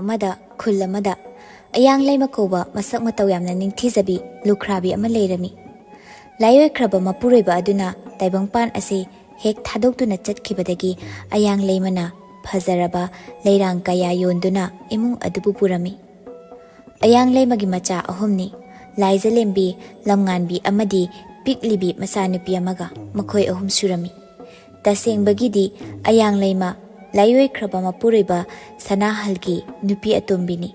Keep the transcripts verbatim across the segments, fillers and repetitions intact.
ꯑꯃꯗ, ꯈꯨꯜ ꯑꯃꯗ ꯑꯌꯥꯡꯂꯩꯃ ꯀꯧꯕ ꯃꯁꯛ ꯃꯇꯧ ꯌꯥꯝꯅ ꯅꯤꯡꯊꯤꯖꯕꯤ ꯂꯨꯈ꯭ꯔꯥꯕꯤ ꯑꯃ ꯂꯩꯔꯝꯃꯤ꯫ ꯂꯥꯏꯑꯣꯏꯈ꯭ꯔꯕ ꯃꯄꯨꯔꯣꯏꯕ ꯑꯗꯨꯅ ꯇꯥꯏꯕꯪꯄꯥꯟ ꯑꯁꯤ ꯍꯦꯛ ꯊꯥꯗꯣꯛꯇꯨꯅ ꯆꯠꯈꯤꯕꯗꯒꯤ ꯑꯌꯥꯡꯂꯩꯃꯅ ꯐꯖꯔꯕ ꯂꯩꯔꯥꯡ ꯀꯌꯥ ꯌꯣꯟꯗꯨꯅ ꯏꯃꯨꯡ ꯑꯗꯨꯕꯨ ꯄꯨꯔꯝꯃꯤ꯫ ꯑꯌꯥꯡꯂꯩꯃꯒꯤ ꯃꯆꯥ ꯑꯍꯨꯝꯅꯤ: ꯂꯥꯏꯖꯂꯦꯝꯕꯤ, ꯂꯝꯉꯥꯟꯕꯤ ꯑꯃꯗꯤ ꯄꯤꯛꯂꯤꯕꯤ ꯃꯆꯥꯅꯨꯄꯤ ꯑꯃꯒ꯫ ꯃꯈꯣꯏ ꯑꯍꯨꯝ ꯁꯨꯔꯝꯃꯤ꯫ ꯇꯁꯦꯡꯕꯒꯤꯗꯤ ꯑꯌꯥꯡꯂꯩꯃ ꯂꯥꯏꯑꯣꯏꯈ꯭ꯔꯕ ꯃꯄꯨꯔꯣꯏꯕ ꯁꯅꯥꯍꯜꯒꯤ ꯅꯨꯄꯤ ꯑꯇꯣꯝꯕꯤꯅꯤ꯫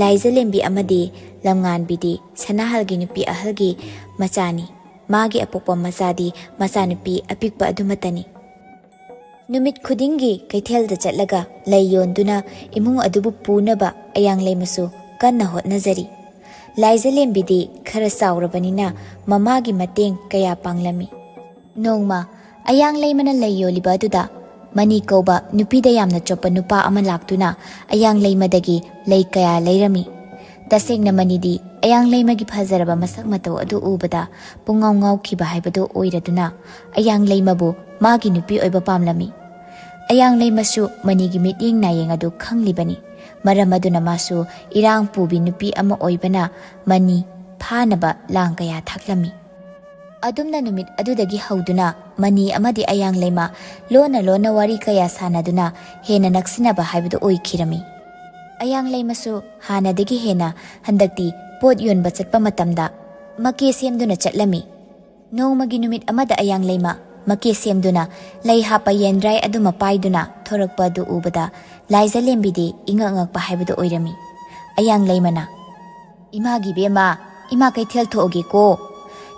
ꯂꯥꯏꯖꯂꯦꯝꯕꯤ ꯑꯃꯗꯤ ꯂꯝꯉꯥꯟꯕꯤꯗꯤ ꯁꯅꯥꯍꯜꯒꯤ ꯅꯨꯄꯤ ꯑꯍꯜꯒꯤ ꯃꯆꯥꯅꯤ꯫ ꯃꯥꯒꯤ ꯑꯄꯣꯛꯄ ꯃꯆꯥꯗꯤ ꯃꯆꯥꯅꯨꯄꯤ ꯑꯄꯤꯛꯄ ꯑꯗꯨꯃꯠꯇꯅꯤ꯫ ꯅꯨꯃꯤꯠ ꯈꯨꯗꯤꯡꯒꯤ ꯀꯩꯊꯦꯜꯗ ꯆꯠꯂꯒ ꯂꯩ ꯌꯣꯟꯗꯨꯅ ꯏꯃꯨꯡ ꯑꯗꯨꯕꯨ ꯄꯨꯅꯕ ꯑꯌꯥꯡꯂꯩꯃꯁꯨ ꯀꯟꯅ ꯍꯣꯠꯅꯖꯔꯤ꯫ ꯂꯥꯏꯖꯂꯦꯝꯕꯤꯗꯤ ꯈꯔ ꯆꯥꯎꯔꯕꯅꯤꯅ ꯃꯃꯥꯒꯤ ꯃꯇꯦꯡ ꯀꯌꯥ ꯄꯥꯡꯂꯝꯃꯤ꯫ ꯅꯣꯡꯃ ꯑꯌꯥꯡꯂꯩꯃꯅ ꯂꯩ ꯌꯣꯜꯂꯤꯕ ꯑꯗꯨꯗ ꯃꯅꯤ ꯀꯧꯕ ꯅꯨꯄꯤꯗ ꯌꯥꯝꯅ ꯆꯣꯞꯄ ꯅꯨꯄꯥ ꯑꯃ ꯂꯥꯛꯇꯨꯅ ꯑꯌꯥꯡꯂꯩꯃꯗꯒꯤ ꯂꯩ ꯀꯌꯥ ꯂꯩꯔꯝꯃꯤ꯫ ꯇꯁꯦꯡꯅ ꯃꯅꯤꯗꯤ ꯑꯌꯥꯡꯂꯩꯃꯒꯤ ꯐꯖꯔꯕ ꯃꯁꯛ ꯃꯇꯧ ꯑꯗꯨ ꯎꯕꯗ ꯄꯨꯡꯉꯥꯎ ꯉꯥꯎꯈꯤꯕ ꯍꯥꯏꯕꯗꯨ ꯑꯣꯏꯔꯗꯨꯅ ꯑꯌꯥꯡꯂꯩꯃꯕꯨ ꯃꯥꯒꯤ ꯅꯨꯄꯤ ꯑꯣꯏꯕ ꯄꯥꯝꯂꯝꯃꯤ꯫ ꯑꯌꯥꯡꯂꯩꯃꯁꯨ ꯃꯅꯤꯒꯤ ꯃꯤꯠꯌꯦꯡ ꯅꯥꯌꯦꯡ ꯑꯗꯨ ꯈꯪꯂꯤꯕꯅꯤ꯫ ꯃꯔꯝ ꯑꯗꯨꯅ ꯃꯥꯁꯨ ꯏꯔꯥꯡ ꯄꯨꯕꯤ ꯅꯨꯄꯤ ꯑꯃ ꯑꯣꯏꯕꯅ ꯃꯅꯤ ꯐꯥꯅꯕ ꯂꯥꯡ ꯀꯌꯥ ꯊꯥꯛꯂꯝꯃꯤ꯫ ꯑꯗꯨꯝꯅ ꯅꯨꯃꯤꯠ ꯑꯗꯨꯗꯒꯤ ꯍꯧꯗꯨꯅ ꯃꯅꯤ ꯑꯃꯗꯤ ꯑꯌꯥꯡꯂꯩꯃ ꯂꯣꯟꯅ ꯂꯣꯟꯅ ꯋꯥꯔꯤ ꯀꯌꯥ ꯁꯥꯟꯅꯗꯨꯅ ꯍꯦꯟꯅ ꯅꯛꯁꯤꯟꯅꯕ ꯍꯥꯏꯕꯗꯨ ꯑꯣꯏꯈꯤꯔꯝꯃꯤ꯫ ꯑꯌꯥꯡꯂꯩꯃꯁꯨ ꯍꯥꯟꯅꯗꯒꯤ ꯍꯦꯟꯅ ꯍꯟꯗꯛꯇꯤ ꯄꯣꯠ ꯌꯣꯟꯕ ꯆꯠꯄ ꯃꯇꯝꯗ ꯃꯀꯦ ꯁꯦꯝꯗꯨꯅ ꯆꯠꯂꯝꯃꯤ꯫ ꯅꯣꯡꯃꯒꯤ ꯅꯨꯃꯤꯠ ꯑꯃꯗ ꯑꯌꯥꯡꯂꯩꯃ ꯃꯀꯦ ꯁꯦꯝꯗꯨꯅ ꯂꯩ ꯍꯥꯞꯄ ꯌꯦꯟꯗ꯭ꯔꯥꯏ ꯑꯗꯨꯃ ꯄꯥꯏꯗꯨꯅ ꯊꯣꯔꯛꯄ ꯑꯗꯨ ꯎꯕꯗ ꯂꯥꯏꯖꯂꯦꯝꯕꯤꯗꯤ ꯏꯉꯛ ꯉꯛꯄ ꯍꯥꯏꯕꯗꯨ ꯑꯣꯏꯔꯝꯃꯤ꯫ ꯑꯌꯥꯡꯂꯩꯃꯅ, "ꯏꯃꯥꯒꯤ ꯏꯕꯦꯝꯃ, ꯏꯃꯥ ꯀꯩꯊꯦꯜ ꯊꯣꯛꯑꯒꯦꯀꯣ꯫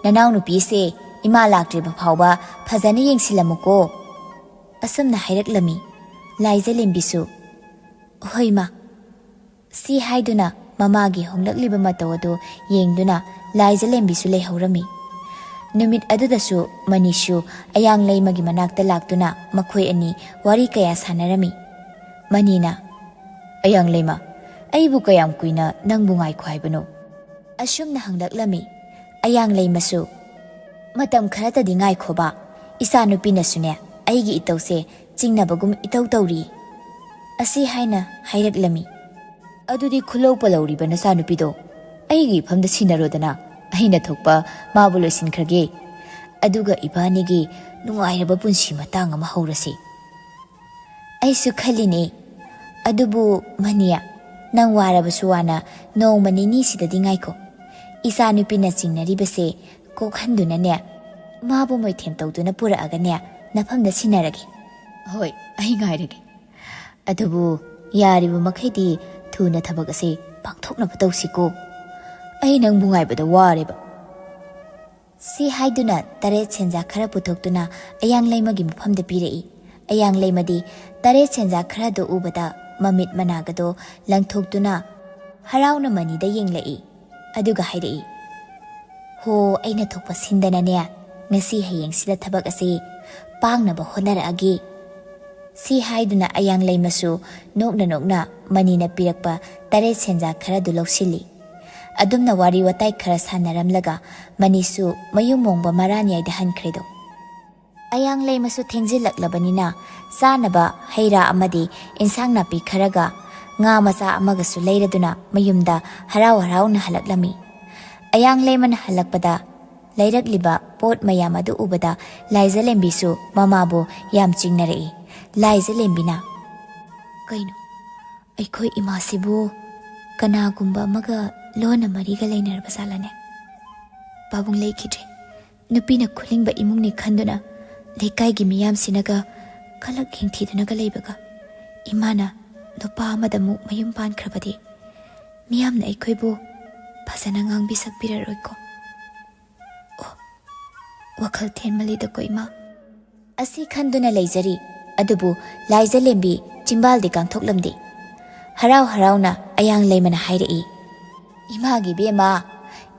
ꯅꯅꯥꯎꯅꯨꯄꯤꯁꯦ ꯏꯃꯥ ꯂꯥꯛꯇ꯭ꯔꯤꯕ ꯐꯥꯎꯕ ꯐꯖꯅ ꯌꯦꯡꯁꯤꯜꯂꯝꯃꯨꯀꯣ"꯫ ꯑꯁꯨꯝꯅ ꯍꯥꯏꯔꯛꯂꯝꯃꯤ꯫ ꯂꯥꯏꯖꯂꯦꯝꯕꯤꯁꯨ, "ꯍꯣꯏ ꯃꯥ"꯫ ꯁꯤ ꯍꯥꯏꯗꯨꯅ ꯃꯃꯥꯒꯤ ꯍꯣꯡꯂꯛꯂꯤꯕ ꯃꯇꯧ ꯑꯗꯨ ꯌꯦꯡꯗꯨꯅ ꯂꯥꯏꯖꯂꯦꯝꯕꯤꯁꯨ ꯂꯩꯍꯧꯔꯝꯃꯤ꯫ ꯅꯨꯃꯤꯠ ꯑꯗꯨꯗꯁꯨ ꯃꯅꯤꯁꯨ ꯑꯌꯥꯡꯂꯩꯃꯒꯤ ꯃꯅꯥꯛꯇ ꯂꯥꯛꯇꯨꯅ ꯃꯈꯣꯏ ꯑꯅꯤ ꯋꯥꯔꯤ ꯀꯌꯥ ꯁꯥꯟꯅꯔꯝꯃꯤ꯫ ꯃꯅꯤꯅ, "ꯑꯌꯥꯡꯂꯩꯃ, ꯑꯩꯕꯨ ꯀꯌꯥꯝ ꯀꯨꯏꯅ ꯅꯪꯕꯨ ꯉꯥꯏꯈꯣ ꯍꯥꯏꯕꯅꯣ?" ꯑꯁꯨꯝꯅ ꯍꯪꯂꯛꯂꯝꯃꯤ꯫ ꯑꯌꯥꯡꯂꯩꯃꯁꯨ, "ꯃꯇꯝ ꯈꯔꯇꯗꯤ ꯉꯥꯏꯈꯣꯕ, ꯏꯆꯥꯅꯨꯄꯤꯅꯁꯨꯅꯦ ꯑꯩꯒꯤ ꯏꯇꯧꯁꯦ ꯆꯤꯡꯅꯕꯒꯨꯝ ꯏꯇꯧ ꯇꯧꯔꯤ"꯫ ꯑꯁꯤ ꯍꯥꯏꯅ ꯍꯥꯏꯔꯛꯂꯝꯃꯤ꯫ "ꯑꯗꯨꯗꯤ ꯈꯨꯂꯧ ꯄꯜꯂꯧꯔꯤꯕ ꯅꯆꯥꯅꯨꯄꯤꯗꯣ ꯑꯩꯒꯤ ꯏꯐꯝꯗ ꯁꯤꯟꯅꯔꯣꯗꯅ, ꯑꯩꯅ ꯊꯣꯛꯄ ꯃꯥꯕꯨ ꯂꯣꯏꯁꯤꯟꯈ꯭ꯔꯒꯦ꯫ ꯑꯗꯨꯒ ꯏꯕꯥꯅꯤꯒꯤ ꯅꯨꯡꯉꯥꯏꯔꯕ ꯄꯨꯟꯁꯤ ꯃꯇꯥꯡ ꯑꯃ ꯍꯧꯔꯁꯤ꯫" "ꯑꯩꯁꯨ ꯈꯜꯂꯤꯅꯦ꯫ ꯑꯗꯨꯕꯨ ꯃꯅꯤ, ꯅꯪ ꯋꯥꯔꯕꯁꯨ ꯋꯥꯅ ꯅꯣꯡꯃ ꯅꯤꯅꯤꯁꯤꯗꯗꯤ ꯉꯥꯏꯈꯣ꯫ ꯏꯆꯥꯅꯨꯄꯤꯅ ꯆꯤꯡꯅꯔꯤꯕꯁꯦ ꯀꯣꯛꯍꯟꯗꯨꯅꯅꯦ, ꯃꯥꯕꯨ ꯃꯣꯏꯊꯦꯝ ꯇꯧꯗꯨꯅ ꯄꯨꯔꯛꯑꯒꯅꯦ, ꯅꯐꯝꯗ ꯁꯤꯟꯅꯔꯒꯦ꯫" "ꯍꯣꯏ, ꯑꯩ ꯉꯥꯏꯔꯒꯦ꯫ ꯑꯗꯨꯕꯨ ꯌꯥꯔꯤꯕ ꯃꯈꯩꯗꯤ ꯊꯨꯅ ꯊꯕꯛ ꯑꯁꯤ ꯄꯥꯡꯊꯣꯛꯅꯕ ꯇꯧꯁꯤꯀꯣ꯫ ꯑꯩ ꯅꯪꯕꯨ ꯉꯥꯏꯕꯗ ꯋꯥꯔꯦꯕ꯫" ꯁꯤ ꯍꯥꯏꯗꯨꯅ ꯇꯔꯦꯠ ꯁꯦꯟꯖꯥ ꯈꯔ ꯄꯨꯊꯣꯛꯇꯨꯅ ꯑꯌꯥꯡ ꯂꯩꯃꯒꯤ ꯃꯐꯝꯗ ꯄꯤꯔꯛꯏ꯫ ꯑꯌꯥꯡ ꯂꯩꯃꯗꯤ ꯇꯔꯦꯠ ꯁꯦꯟꯖꯥ ꯈꯔꯗꯨ ꯎꯕꯗ ꯃꯃꯤꯠ ꯃꯅꯥꯒꯗꯣ ꯂꯪꯊꯣꯛꯇꯨꯅ ꯍꯔꯥꯎꯅ ꯃꯅꯤꯗ ꯌꯦꯡꯂꯛꯏ꯫ ꯑꯗꯨꯒ ꯍꯥꯏꯔꯛꯏ, "ꯍꯣ, ꯑꯩꯅ ꯊꯣꯛꯄ ꯁꯤꯟꯗꯅꯅꯦ, ꯉꯁꯤ ꯍꯌꯦꯡꯁꯤꯗ ꯊꯕꯛ ꯑꯁꯤ ꯄꯥꯡꯅꯕ ꯍꯣꯠꯅꯔꯛꯑꯒꯦ꯫" ꯁꯤ ꯍꯥꯏꯗꯨꯅ ꯑꯌꯥꯡ ꯂꯩꯃꯁꯨ ꯅꯣꯛꯅ ꯅꯣꯛꯅ ꯃꯅꯤꯅ ꯄꯤꯔꯛꯄ ꯇꯔꯦꯠ ꯁꯦꯟꯖꯥ ꯈꯔꯗꯨ ꯂꯧꯁꯤꯜꯂꯤ꯫ ꯑꯗꯨꯝꯅ ꯋꯥꯔꯤ ꯋꯥꯇꯥꯏ ꯈꯔ ꯁꯥꯟꯅꯔꯝꯂꯒ ꯃꯅꯤꯁꯨ ꯃꯌꯨꯝ ꯃꯣꯡꯕ ꯃꯔꯥꯅꯤꯌꯥꯏꯗ ꯍꯟꯈ꯭ꯔꯦꯗꯣ꯫ ꯑꯌꯥꯡ ꯂꯩꯃꯁꯨ ꯊꯦꯡꯖꯤꯜꯂꯛꯂꯕꯅꯤꯅ ꯆꯥꯅꯕ ꯍꯩ ꯔꯥ ꯑꯃꯗꯤ ꯏꯟꯁꯥꯡ ꯅꯥꯄꯤ ꯈꯔꯒ ꯉꯥ ꯃꯆꯥ ꯑꯃꯒꯁꯨ ꯂꯩꯔꯗꯨꯅ ꯃꯌꯨꯝꯗ ꯍꯔꯥꯎ ꯍꯔꯥꯎꯅ ꯍꯜꯂꯛꯂꯝꯃꯤ꯫ ꯑꯌꯥꯡ ꯂꯩꯃꯅ ꯍꯜꯂꯛꯄꯗ ꯂꯩꯔꯛꯂꯤꯕ ꯄꯣꯠ ꯃꯌꯥꯝ ꯑꯗꯨ ꯎꯕꯗ ꯂꯥꯏꯖꯂꯦꯝꯕꯤꯁꯨ ꯃꯃꯥꯕꯨ ꯌꯥꯝ ꯆꯤꯡꯅꯔꯛꯏ꯫ ꯂꯥꯏꯖꯂꯦꯝꯕꯤꯅ, "ꯀꯩꯅꯣ, ꯑꯩꯈꯣꯏ ꯏꯃꯥꯁꯤꯕꯨ ꯀꯅꯥꯒꯨꯝꯕ ꯑꯃꯒ ꯂꯣꯟꯅ ꯃꯔꯤꯒ ꯂꯩꯅꯔꯕ ꯖꯥꯠꯂꯅꯦ? ꯄꯥꯕꯨꯡ ꯂꯩꯈꯤꯗ꯭ꯔꯦ꯫ ꯅꯨꯄꯤꯅ ꯈꯨꯂꯤꯡꯕ ꯏꯃꯨꯡꯅꯤ ꯈꯟꯗꯨꯅ ꯂꯩꯀꯥꯏꯒꯤ ꯃꯤꯌꯥꯝꯁꯤꯅꯒ ꯈꯂꯛ ꯌꯦꯡꯊꯤꯗꯨꯅꯒ ꯂꯩꯕꯒ, ꯏꯃꯥꯅ ꯅꯨꯄꯥ ꯑꯃꯗ ꯑꯃꯨꯛ ꯃꯌꯨꯝ ꯄꯥꯟꯈ꯭ꯔꯕꯗꯤ ꯃꯤꯌꯥꯝꯅ ꯑꯩꯈꯣꯏꯕꯨ ꯐꯖꯅ ꯉꯥꯡꯕꯤ ꯁꯛꯄꯤꯔꯔꯣꯏꯀꯣ꯫ ꯑꯣ, ꯋꯥꯈꯜ ꯊꯦꯟꯃꯜꯂꯤꯗꯀꯣ ꯏꯃꯥ꯫" ꯑꯁꯤ ꯈꯟꯗꯨꯅ ꯂꯩꯖꯔꯤ꯫ ꯑꯗꯨꯕꯨ ꯂꯥꯏꯖꯂꯦꯝꯕꯤ ꯆꯤꯝꯕꯥꯜꯗꯤ ꯀꯥꯡꯊꯣꯛꯂꯝꯗꯦ꯫ ꯍꯔꯥꯎ ꯍꯔꯥꯎꯅ ꯑꯌꯥꯡ ꯂꯩꯃꯅ ꯍꯥꯏꯔꯛꯏ, "ꯏꯃꯥꯒꯤ ꯏꯕꯦꯝꯃ,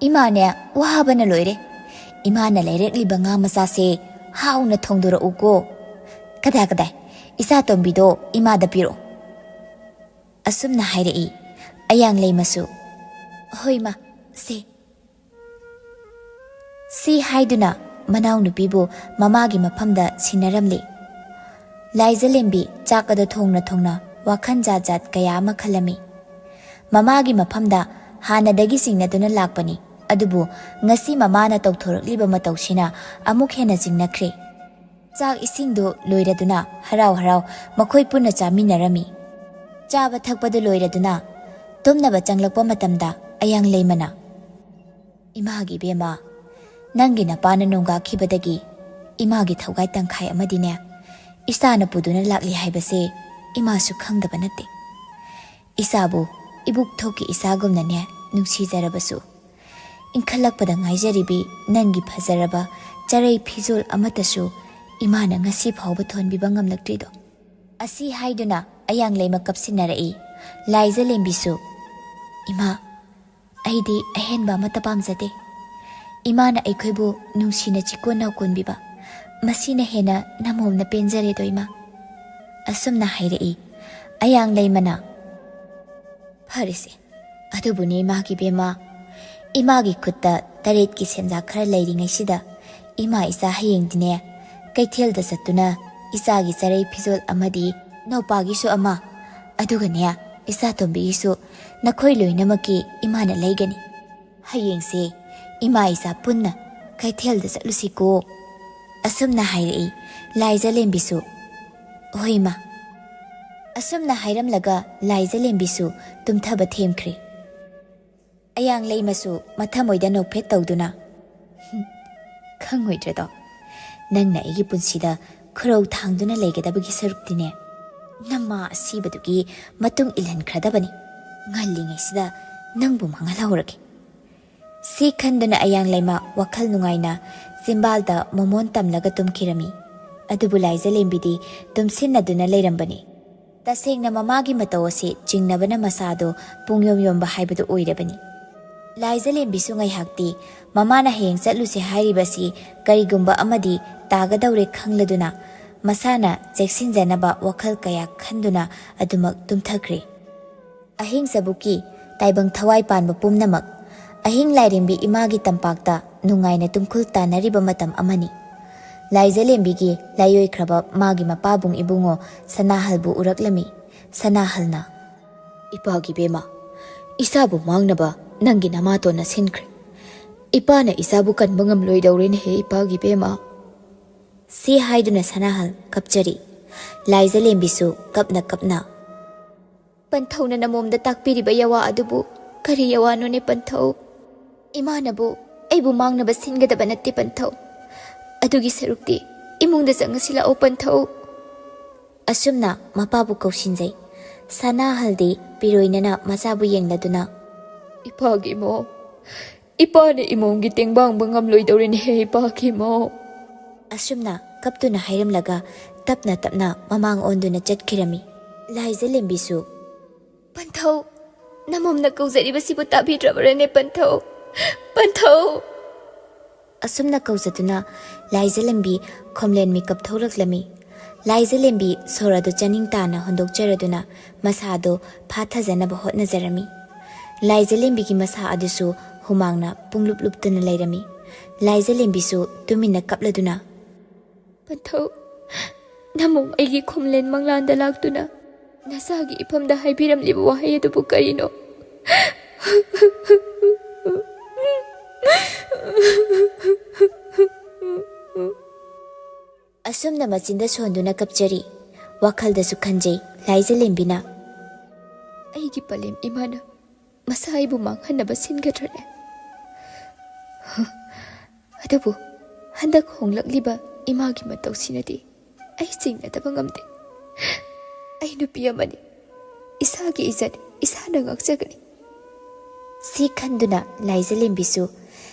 ꯏꯃꯥꯅꯦ ꯋꯥꯕꯅ ꯂꯣꯏꯔꯦ꯫ ꯏꯃꯥꯅ ꯂꯩꯔꯛꯂꯤꯕ ꯉꯥ ꯃꯆꯥꯁꯦ ꯍꯥꯎꯅ ꯊꯣꯡꯗꯣꯔꯛꯎꯀꯣ꯫ ꯀꯗꯥꯏ ꯀꯗꯥꯏ, ꯏꯆꯥ ꯇꯣꯝꯕꯤꯗꯣ ꯏꯃꯥꯗ ꯄꯤꯔꯛꯑꯣ꯫" ꯑꯁꯨꯝꯅ ꯍꯥꯏꯔꯛꯏ꯫ ꯑꯌꯥꯡ ꯂꯩꯃꯁꯨ, "ꯍꯣꯏ ꯃꯥ, ꯁꯦ꯫" ꯁꯤ ꯍꯥꯏꯗꯨꯅ ꯃꯅꯥꯎꯅꯨꯄꯤꯕꯨ ꯃꯃꯥꯒꯤ ꯃꯐꯝꯗ ꯁꯤꯟꯅꯔꯝꯂꯤ꯫ ꯂꯥꯏꯖꯂꯦꯝꯕꯤ ꯆꯥꯛ ꯑꯗꯨ ꯊꯣꯡꯅ ꯊꯣꯡꯅ ꯋꯥꯈꯜ ꯖꯥꯠ ꯖꯥꯠ ꯀꯌꯥ ꯑꯃ ꯈꯜꯂꯝꯃꯤ꯫ ꯃꯃꯥꯒꯤ ꯃꯐꯝꯗ ꯍꯥꯟꯅꯗꯒꯤ ꯆꯤꯡꯅꯗꯨꯅ ꯂꯥꯛꯄꯅꯤ꯫ ꯑꯗꯨꯕꯨ ꯉꯁꯤ ꯃꯃꯥꯅ ꯇꯧꯊꯣꯔꯛꯂꯤꯕ ꯃꯇꯧꯁꯤꯅ ꯑꯃꯨꯛ ꯍꯦꯟꯅ ꯆꯤꯡꯅꯈ꯭ꯔꯦ꯫ ꯆꯥꯛ ꯏꯁꯤꯡꯗꯨ ꯂꯣꯏꯔꯗꯨꯅ ꯍꯔꯥꯎ ꯍꯔꯥꯎ ꯃꯈꯣꯏ ꯄꯨꯟꯅ ꯆꯥꯃꯤꯟꯅꯔꯝꯃꯤ꯫ ꯆꯥꯕ ꯊꯛꯄꯗꯨ ꯂꯣꯏꯔꯗꯨꯅ ꯇꯨꯝꯅꯕ ꯆꯪꯂꯛꯄ ꯃꯇꯝꯗ ꯑꯌꯥꯡꯂꯩꯃꯅ, "ꯏꯃꯥꯒꯤ ꯏꯕꯦꯝꯃ, ꯅꯪꯒꯤ ꯅꯄꯥꯅ ꯅꯣꯡꯒꯥꯈꯤꯕꯗꯒꯤ ꯏꯃꯥꯒꯤ ꯊꯧꯒꯥꯏ ꯇꯪꯈꯥꯏ ꯑꯃꯗꯤꯅꯦ, ꯏꯁꯥꯅ ꯄꯨꯗꯨꯅ ꯂꯥꯛꯂꯤ ꯍꯥꯏꯕꯁꯦ ꯏꯃꯥꯁꯨ ꯈꯪꯗꯕ ꯅꯠꯇꯦ꯫ ꯏꯁꯥꯕꯨ ꯏꯕꯨꯛ ꯊꯣꯛꯀꯤ ꯏꯆꯥꯒꯨꯝꯅꯅꯦ ꯅꯨꯡꯁꯤꯖꯔꯕꯁꯨ, ꯏꯟꯈꯠꯂꯛꯄꯗ ꯉꯥꯏꯖꯔꯤꯕꯤ ꯅꯪꯒꯤ ꯐꯖꯔꯕ ꯆꯔꯩ ꯐꯤꯖꯣꯜ ꯑꯃꯠꯇꯁꯨ ꯏꯃꯥꯅ ꯉꯁꯤ ꯐꯥꯎꯕ ꯊꯣꯟꯕꯤꯕ ꯉꯝꯂꯛꯇ꯭ꯔꯤꯗꯣ?" ꯑꯁꯤ ꯍꯥꯏꯗꯨꯅ ꯑꯌꯥꯡꯂꯩꯃ ꯀꯞꯁꯤꯟꯅꯔꯛꯏ꯫ ꯂꯥꯏꯖꯂꯦꯝꯕꯤꯁꯨ, "ꯏꯃꯥ, ꯑꯩꯗꯤ ꯑꯍꯦꯟꯕ ꯑꯃꯠꯇ ꯄꯥꯝꯖꯗꯦ꯫ ꯏꯃꯥꯅ ꯑꯩꯈꯣꯏꯕꯨ ꯅꯨꯡꯁꯤꯅ ꯆꯤꯀꯣꯟ ꯅꯥꯎꯀꯣꯟꯕꯤꯕ, ꯃꯁꯤꯅ ꯍꯦꯟꯅ ꯅꯃꯣꯝꯅ ꯄꯦꯟꯖꯔꯦꯗꯣ ꯏꯃꯥ", ꯑꯁꯨꯝꯅ ꯍꯥꯏꯔꯛꯏ꯫ ꯑꯌꯥꯡꯂꯩꯃꯅ, "ꯐꯔꯦꯁꯦ, ꯑꯗꯨꯕꯨꯅꯦ ꯏꯃꯥꯒꯤ ꯏꯕꯦꯝꯃ, ꯏꯃꯥꯒꯤ ꯈꯨꯠꯇ ꯇꯔꯦꯠꯀꯤ ꯁꯦꯟꯖꯥ ꯈꯔ ꯂꯩꯔꯤꯉꯩꯁꯤꯗ ꯏꯃꯥ ꯏꯆꯥ ꯍꯌꯦꯡꯗꯤꯅꯦ ꯀꯩꯊꯦꯜꯗ ꯆꯠꯇꯨꯅ ꯏꯆꯥꯒꯤ ꯆꯔꯩ ꯐꯤꯖꯣꯜ ꯑꯃꯗꯤ ꯅꯧꯄꯥꯒꯤꯁꯨ ꯑꯃ, ꯑꯗꯨꯒꯅꯦ ꯏꯆꯥꯇꯣꯝꯕꯤꯒꯤꯁꯨ ꯅꯈꯣꯏ ꯂꯣꯏꯅꯃꯛꯀꯤ ꯏꯃꯥꯅ ꯂꯩꯒꯅꯤ꯫ ꯍꯌꯦꯡꯁꯦ ꯏꯃꯥ ꯏꯆꯥ ꯄꯨꯟꯅ ꯀꯩꯊꯦꯜꯗ ꯆꯠꯂꯨꯁꯤꯀꯣ", ꯑꯁꯨꯝꯅ ꯍꯥꯏꯔꯛꯏ꯫ ꯂꯥꯏꯖꯂꯦꯝꯕꯤꯁꯨ, "ꯍꯣꯏ ꯏꯃꯥ", ꯑꯁꯨꯝꯅ ꯍꯥꯏꯔꯝꯂꯒ ꯂꯥꯏꯖꯂꯦꯝꯕꯤꯁꯨ ꯇꯨꯝꯊꯕ ꯊꯦꯝꯈ꯭ꯔꯦ꯫ ꯑꯌꯥꯡꯂꯩꯃꯁꯨ ꯃꯊꯃꯣꯏꯗ ꯅꯣꯛꯐꯦꯠ ꯇꯧꯗꯨꯅ, "ꯍꯨꯝ, ꯈꯪꯉꯣꯏꯗ꯭ꯔꯗꯣ? ꯅꯪꯅ ꯑꯩꯒꯤ ꯄꯨꯟꯁꯤꯗ ꯈꯨꯔꯧ ꯊꯥꯡꯗꯨꯅ ꯂꯩꯒꯗꯕꯒꯤ ꯁꯔꯨꯛꯇꯤꯅꯦ, ꯅꯃꯥ ꯑꯁꯤꯕꯗꯨꯒꯤ ꯃꯇꯨꯡ ꯏꯜꯍꯟꯈ꯭ꯔꯗꯕꯅꯤ꯫ ꯉꯜꯂꯤꯉꯩꯁꯤꯗ ꯅꯪꯕꯨ ꯃꯥꯡꯍꯜꯍꯧꯔꯒꯦ꯫" ꯁꯤ ꯈꯟꯗꯨꯅ ꯑꯌꯥꯡꯂꯩꯃ ꯋꯥꯈꯜ ꯅꯨꯡꯉꯥꯏꯅ ꯆꯤꯝꯕꯥꯜꯗ ꯃꯣꯃꯣꯟ ꯇꯝꯂꯒ ꯇꯨꯝꯈꯤꯔꯝꯃꯤ꯫ ꯑꯗꯨꯕꯨ ꯂꯥꯏꯖꯂꯦꯝꯕꯤꯗꯤ ꯇꯨꯝꯁꯤꯟꯅꯗꯨꯅ ꯂꯩꯔꯝꯕꯅꯤ꯫ ꯇꯁꯦꯡꯅ ꯃꯃꯥꯒꯤ ꯃꯇꯧ ꯑꯁꯤ ꯆꯤꯡꯅꯕꯅ ꯃꯁꯥꯗꯣ ꯄꯨꯡꯌꯣꯝ ꯌꯣꯝꯕ ꯍꯥꯏꯕꯗꯨ ꯑꯣꯏꯔꯕꯅꯤ꯫ ꯂꯥꯏꯖꯂꯦꯝꯕꯤꯁꯨ ꯉꯥꯏꯍꯥꯛꯇꯤ ꯃꯃꯥꯅ ꯍꯌꯦꯡ ꯆꯠꯂꯨꯁꯦ ꯍꯥꯏꯔꯤꯕꯁꯤ ꯀꯔꯤꯒꯨꯝꯕ ꯑꯃꯗꯤ ꯇꯥꯒꯗꯧꯔꯦ ꯈꯪꯂꯗꯨꯅ ꯃꯁꯥꯅ ꯆꯦꯛꯁꯤꯟꯖꯅꯕ ꯋꯥꯈꯜ ꯀꯌꯥ ꯈꯟꯗꯨꯅ ꯑꯗꯨꯃꯛ ꯇꯨꯝꯊꯈ꯭ꯔꯦ꯫ ꯑꯍꯤꯡ ꯆꯕꯨꯛꯀꯤ ꯇꯥꯏꯕꯪ ꯊꯋꯥꯏ ꯄꯥꯟꯕ ꯄꯨꯝꯅꯃꯛ ꯑꯍꯤꯡ ꯂꯥꯏꯔꯦꯝꯕꯤ ꯏꯃꯥꯒꯤ ꯇꯝꯄꯥꯛꯇ ꯅꯨꯡꯉꯥꯏꯅ ꯇꯨꯝꯈꯨꯜ ꯇꯥꯟꯅꯔꯤꯕ ꯃꯇꯝ ꯑꯃꯅꯤ꯫ ꯂꯥꯏꯖꯂꯦꯝꯕꯤꯒꯤ ꯂꯥꯏꯑꯣꯏꯈ꯭ꯔꯕ ꯃꯥꯒꯤ ꯃꯄꯥꯕꯨꯡ ꯏꯕꯨꯡꯉꯣ ꯁꯅꯥꯍꯜꯕꯨ ꯎꯔꯛꯂꯝꯃꯤ꯫ ꯁꯅꯥꯍꯜꯅ, "ꯏꯄꯥꯒꯤ ꯏꯕꯦꯝꯃ, "ꯏꯆꯥꯕꯨ ꯃꯥꯡꯅꯕ ꯅꯪꯒꯤ ꯅꯃꯥꯇꯣꯟꯅ ꯁꯤꯟꯈ꯭ꯔꯦ꯫ ꯏꯄꯥꯅ ꯏꯆꯥꯕꯨ ꯀꯟꯕ ꯉꯝꯂꯣꯏꯗꯧꯔꯦꯅꯦꯍꯦ, ꯏꯄꯥꯒꯤ ꯕꯦꯝꯃ"꯫ ꯁꯤ ꯍꯥꯏꯗꯨꯅ ꯁꯅꯥꯍꯜ ꯀꯞꯆꯔꯤ꯫ ꯂꯥꯏꯖꯂꯦꯝꯕꯤꯁꯨ ꯀꯞꯅ ꯀꯞꯅ, "ꯄꯟꯊꯧꯅ ꯅꯃꯣꯝꯗ ꯇꯥꯛꯄꯤꯔꯤꯕ ꯌꯥꯋꯥ ꯑꯗꯨꯕꯨ ꯀꯔꯤ ꯌꯥꯋꯥꯅꯣꯅꯦ ꯄꯟꯊꯧ? ꯏꯃꯥꯅꯕꯨ ꯑꯩꯕꯨ ꯃꯥꯡꯅꯕ ꯁꯤꯟꯒꯗꯕ ꯅꯠꯇꯦ ꯄꯟꯊꯧ꯫ ꯑꯗꯨꯒꯤ ꯁꯔꯨꯛꯇꯤ ꯏꯃꯨꯡꯗ ꯆꯪꯉꯁꯤ ꯂꯥꯛꯑꯣ ꯄꯟꯊꯧ"꯫ ꯑꯁꯨꯝꯅ ꯃꯄꯥꯕꯨ ꯀꯧꯁꯤꯟꯖꯩ꯫ ꯁꯅꯥꯍꯜꯗꯤ ꯄꯤꯔꯣꯏꯅꯅ ꯃꯆꯥꯕꯨ ꯌꯦꯡꯂꯗꯨꯅ, "ꯏꯄꯥꯒꯤ ꯏꯃꯣꯝ, ꯏꯄꯥꯅ ꯏꯃꯣꯝꯒꯤ ꯇꯦꯡꯕꯥꯡꯕ ꯉꯝꯂꯣꯏꯗꯧꯔꯤꯅꯦꯍꯦ, ꯏꯄꯥꯒꯤ ꯏꯃꯣꯝ"꯫ ꯑꯁꯨꯝꯅ ꯀꯞꯇꯨꯅ ꯍꯥꯏꯔꯝꯂꯒ ꯇꯞꯅ ꯇꯞꯅ ꯃꯃꯥꯡ ꯑꯣꯟꯗꯨꯅ ꯆꯠꯈꯤꯔꯝꯃꯤ꯫ ꯂꯥꯏꯖꯂꯦꯝꯕꯤꯁꯨ, "ꯄꯟꯊꯧ, ꯅꯃꯣꯝꯅ ꯀꯧꯖꯔꯤꯕꯁꯤꯕꯨ ꯇꯥꯕꯤꯗ꯭ꯔꯕꯔꯅꯦ ꯄꯟꯊꯧ? ꯄꯟꯊꯧ!" ꯑꯁꯨꯝꯅ ꯀꯧꯖꯗꯨꯅ ꯂꯥꯏꯖꯂꯦꯝꯕꯤ ꯈꯣꯝꯂꯦꯟ ꯃꯤꯀꯞ ꯊꯣꯛꯂꯛꯂꯝꯃꯤ꯫ ꯂꯥꯏꯖꯂꯦꯝꯕꯤ ꯁꯣꯔ ꯑꯗꯨ ꯆꯥꯅꯤꯡ ꯇꯥꯅ ꯍꯣꯟꯗꯣꯛꯆꯔꯗꯨꯅ ꯃꯁꯥ ꯑꯗꯨ ꯐꯥꯊꯖꯅꯕ ꯍꯣꯠꯅꯖꯔꯝꯃꯤ꯫ ꯂꯥꯏꯖꯂꯦꯝꯕꯤꯒꯤ ꯃꯁꯥ ꯑꯗꯨꯁꯨ ꯍꯨꯃꯥꯡꯅ ꯄꯨꯡꯂꯨꯞ ꯂꯨꯞꯇꯨꯅ ꯂꯩꯔꯝꯃꯤ꯫ ꯂꯥꯏꯖꯂꯦꯝꯕꯤꯁꯨ ꯇꯨꯃꯤꯟꯅ ꯀꯞꯂꯗꯨꯅ, "ꯄꯟꯊꯧ, ꯅꯃꯣꯝ ꯑꯩꯒꯤ ꯈꯣꯝꯂꯦꯟ ꯃꯪꯂꯥꯟꯗ ꯂꯥꯛꯇꯨꯅ ꯅꯆꯥꯒꯤ ꯏꯐꯝꯗ ꯍꯥꯏꯕꯤꯔꯝꯂꯤꯕ ꯋꯥꯍꯩ ꯑꯗꯨꯕꯨ ꯀꯔꯤꯅꯣ?" ꯑꯁꯨꯝꯅ ꯃꯆꯤꯟꯗ ꯁꯣꯟꯗꯨꯅ ꯀꯞꯆꯔꯤ꯫ ꯋꯥꯈꯜꯗꯁꯨ ꯈꯟꯖꯩ ꯂꯥꯏꯖꯂꯦꯝꯕꯤꯅ, "ꯑꯩꯒꯤ ꯄꯂꯦꯝ ꯏꯃꯥꯅ ꯃꯁꯥ ꯑꯩꯕꯨ ꯃꯥꯡꯍꯟꯅꯕ ꯁꯤꯟꯒꯗ꯭ꯔꯅꯦ? ꯑꯗꯨꯕꯨ ꯍꯟꯗꯛ ꯍꯣꯡꯂꯛꯂꯤꯕ ꯏꯃꯥꯒꯤ ꯃꯇꯧꯁꯤꯅꯗꯤ ꯑꯩ ꯆꯤꯡꯅꯗꯕ ꯉꯝꯗꯦ꯫ ꯑꯩ ꯅꯨꯄꯤ ꯑꯃꯅꯤ꯫ ꯏꯁꯥꯒꯤ ꯏꯖꯠ ꯏꯁꯥꯅ ꯉꯥꯛꯆꯒꯅꯤ"꯫ ꯁꯤ ꯈꯟꯗꯨꯅ ꯂꯥꯏꯖꯂꯦꯝꯕꯤꯁꯨ